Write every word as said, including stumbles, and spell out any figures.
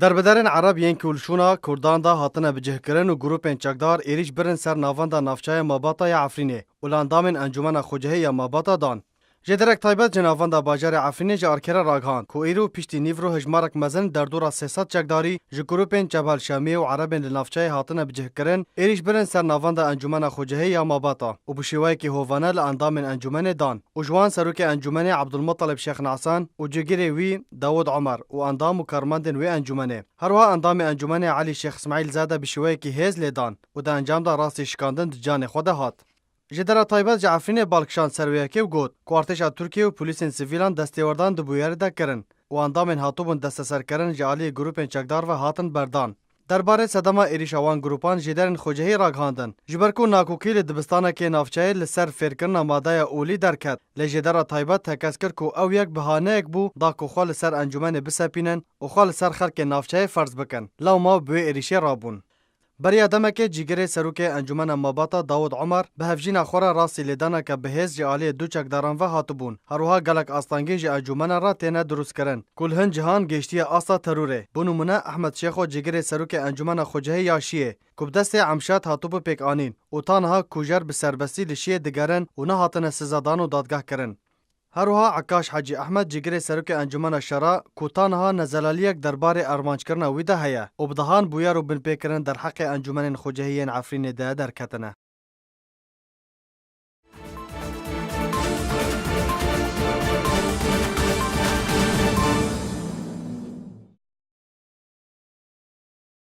Derbiderên Ereb yên ku li şûna Kurdan de hatine bicihkirin û grûpên çekdar êrîş birin ser navenda navçeya Mabata ya Efrînê û li endamên Encûmena Xwecihî ya Mabata dan. Jêderek taybet ji navenda bajarê Efrînê ji Arkerê ragihand ku îro piştî nîvro hejmarek mezin derdora sê sed çekdarî ji grûpên Cebhel Şamiyê û Erebên li navçeyê hatine bicihkirin, êrîş birin ser navenda Encûmena Xwecihî ya Mabata û bi şêweyekî hovane li endamên encûmenê dan û ji wan serokê encûmenê Ebdulmutalib Şêx Nesan û cigirê wî Dawud Omer û endam û karmendên wê encûmenê. Her wiha endamê encûmenê Elî Şêx Îsmaîl Zade bi şêweyekî hêz lê dan û di encam de rastî şikandin di canê xwe de hat. Jêdera taybet ji Efrînê bal kişand ser wê yekê û got ku artêşa Tirkiye û polîsên sivîlan destêwerdan di bûyerê de kirin û endamên hatibûn desteserkirin ji aliyê grûpên çekdar ve hatin berdan. Derbarê sedema êrîşa wan grûpan jêderên xwecihî ragihandin. Ji ber ku nakokî li dibistanekê navçeyê li ser fêrkirina madeya olî derket, lê jêdera taybet tekez kir ku ew yek bihaneyek bû da ku xwe li ser encûmenê bisepînin û xwe li ser xelkê navçeyê ferz bikin. Lewma bi wê êrîşê rabûn. Beriya demekê cîgirê serokê Encûmena Mabata Dawud Omer bi hevjîna xwe re rastî lêdaneke bihêz ji aliyê du çekdaran ve hatibûn. Her wiha gelek astengî ji encûmena re têne dirustkirin, ku li hin cihan gêştiye asta terorê. Bo nimûne Ehmed Şêxo cîgirê serokê Encûmena Xwecihî ya Şiyê, ku bi destê Emşad hatibû pêkanîn û ta niha kujer bi serbestî li Şiyê digerin û nehatine sizadan û dadgehkirin. Her wiha Ekaş Hecî Ehmed cîgirê serokê Encûmena Şera ku ta niha nezelaliyek derbarê armanckirina wî de heye û bi dehan bûyer û binpêkirin derheqê encûmenên xwecihî yên Efrînê de derketine.